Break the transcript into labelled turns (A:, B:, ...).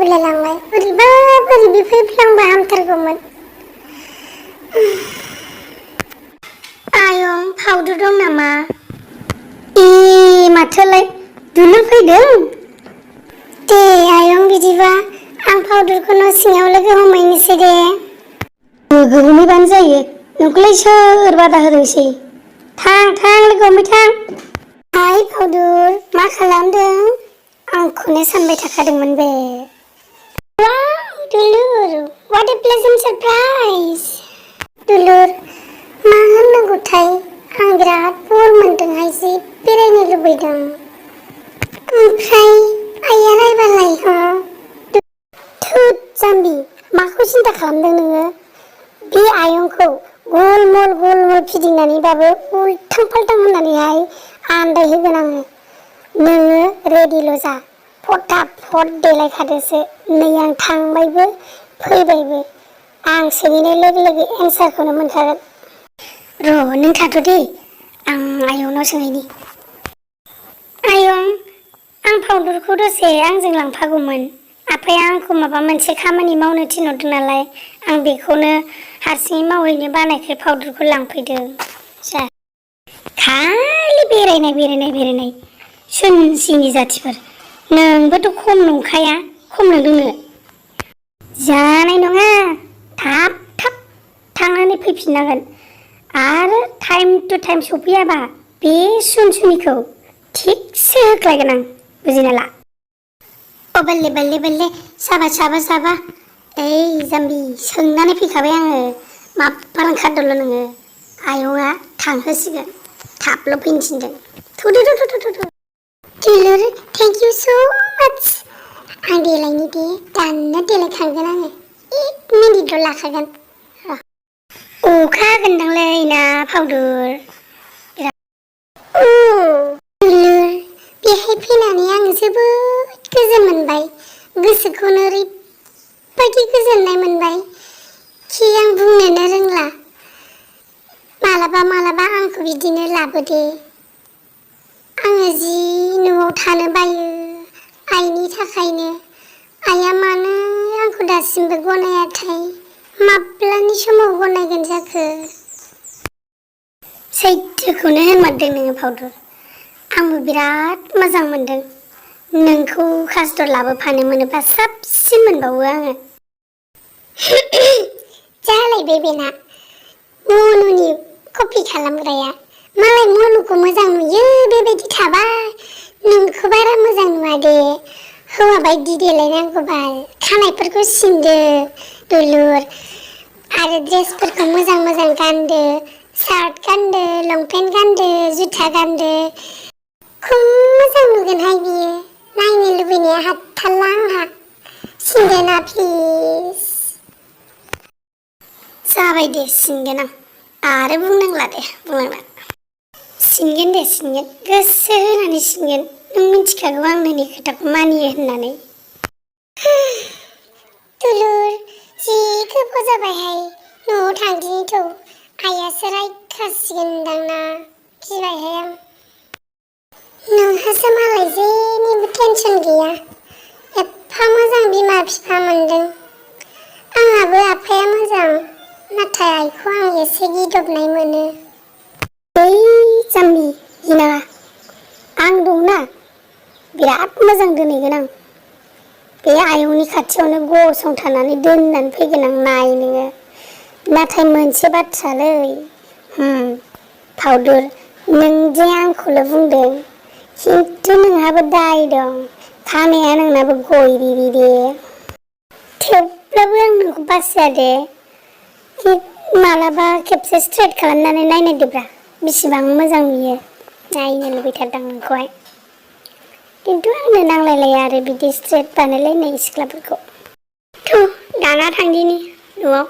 A: मोनलायलांबाय बोरैबा बोरैबि फैफ्लांबा हामथारगौमोन। आयं फाउदार दं नामा? माथोलाय दुलुर फैदों? दे आयं बिदिबा आं फाउदारखौ न' सिङाव लोगो हमहैनोसै दे। लोगो हमहैबानो जायो, नोंखौलाय सोर बादा होदोंसै? थां लोगो हमहै थां। हाय फाउदुर, मा खालामदों? आंखौनो सानबाय थाखादोंमोन बे। वाव दुलुर, what a pleasant surprise। दुलुर, मा होननांगौथाय, आं बिराद बर मोनदोंहाय, जि बेरायनो लुबैदों। ओमफ्राय आइया रायबालाय हो? थोद जाम्बि, माखौ सिन्था खालामदों नोङो? बे आयंखौ गल मल फिदिंनानैबाबो उल्थां फाल्थां होननानैहाय आन्दायहोगोन आङो। नोङो रेडिल' जा, फटाफट देलायखादोसो। नै आं थांबायबो फैबायबो, आं सोंहैनाय लोगो लोगो एन्सारखौनो मोनखागोन। र' नों थाथ' दे, आं आयंनाव सोंहैनि। आयं, आं फाउदारखौ दसे आंजों लांफागौमोन। आफाया आंखौ माबा मोनसे खामानि मावनो थिनहरदों नालाय, आं बेखौनो हारसिङै मावहैनो बानायखाय फाउदारखौ लांफैदों। जा खालि बेरायनाय सुनसिनि जाथिफोर। नोंबोथ' खम नंखाया, खम नोंदोंनो। जानाय नङा, थाब थांनानै फैफिननांगोन। आरो टाइम टु टाइम सफैयाबा बे सुनसुनिखौ थिगसे होख्लायगोन आं, बुजिना ला। अ बल्ले साबा ओइ जाम्बि, सोंनानै फैखाबाय आङो, माब्बार ओंखारदोल' नोङो। आयंआ थांहोसिगोन, थाबल' फैनो थिनदों। थु दुलुर, थेंक इउ स' माच। आं देलायनि दे, दानो देलायखागोन आङो, 1 मिनिटल' लाखागोन। अखा हागोनदांलै ना फाउदुर? दुलुर, बेहाय फैनानै आङो जोबोद गोजोन मोनबाय। गोसोखौनो ओरैबायदि गोजोननाय मोनबाय कि आं बुंनोनो रोंला। मालाबा आंखौ बिदिनो लाबोदे। आङो जि न'आव थानो बायो आइनि थाखायनो। आइया मानो आंखौ दासिमबो गनायाथाय? माब्लानि समाव गनायगोन जाखो? सैथोखौनो होनमारदों नोङो फाउदुर। आंबो बिराद मोजां मोनदों। नोंखौ कास्टर लाबोफानो मोनोबा साबसिन मोनबावो आङो। जालायबाय बेना मनुनि कपि खालामग्राया। मालाय मनुखौ मोजां नुयो बेबायदि थाबा, नोंखौ बारा मोजां नुवा दे। हौवा बायदि देलायनांगौ बाल, खानायफोरखौ सिनदो दुलुर, आरो ड्रेसफोरखौ मोजां गानदो। सार्ट गानदो, लंपेन्ट गानदो, जुथा गानदो। खम मोजां नुगोनहाय बियो, नायनो लुबैनाया हाबथारला आंहा। सिनदोना प्लिज। जाबाय दे, सिनगोन आं, आरो बुंनांला दे, सिनगोन दे, गोसो होनानै सिनगोन। नों मिथिखागौ आं नोंनि खोथाखौ मानियो होननानै। दुलुर, जि गोबाव जाबायहाय, न'आव थांदिनि थौ, आइयासो रायखासिगोनदां ना, गिबायहाय आं। नोंहासो मालाय जेनिबो टेनसन गैया, एफा मोजां बिमा बिफा मोनदों। आंहाबो आफाया मोजां, नाथाय आइखौ आं एसे गिदबनाय मोनो। ओइ जाम्बि, गिनाङा, आं दंना, बिराद मोजां दोनहैगोन आं। बे आयंनि खाथियावनो गसंथानानै दोननानै फैगोन आं, नाय नोङो। नाथाय मोनसे बाथ्रालै, फाउदुर, नों जे आंखौल' बुंदों, खिन्थु नोंहाबो दाय दं। खानाया नोंनाबो गयरिरि दे। थेवब्लाबो आं नोंखौ बासिया दे। मालाबा खेबसे स्ट्रेट खालामनानै नायनायदोब्रा, बेसेबां मोजां नुयो। नायनो लुबैथारदां नोंखौहाय। खिन्थु आंनो नांलायलाया आरो बिदि स्ट्रेट बानायलायनाय सिख्लाफोरखौ। दाना थांदिनि न'आव।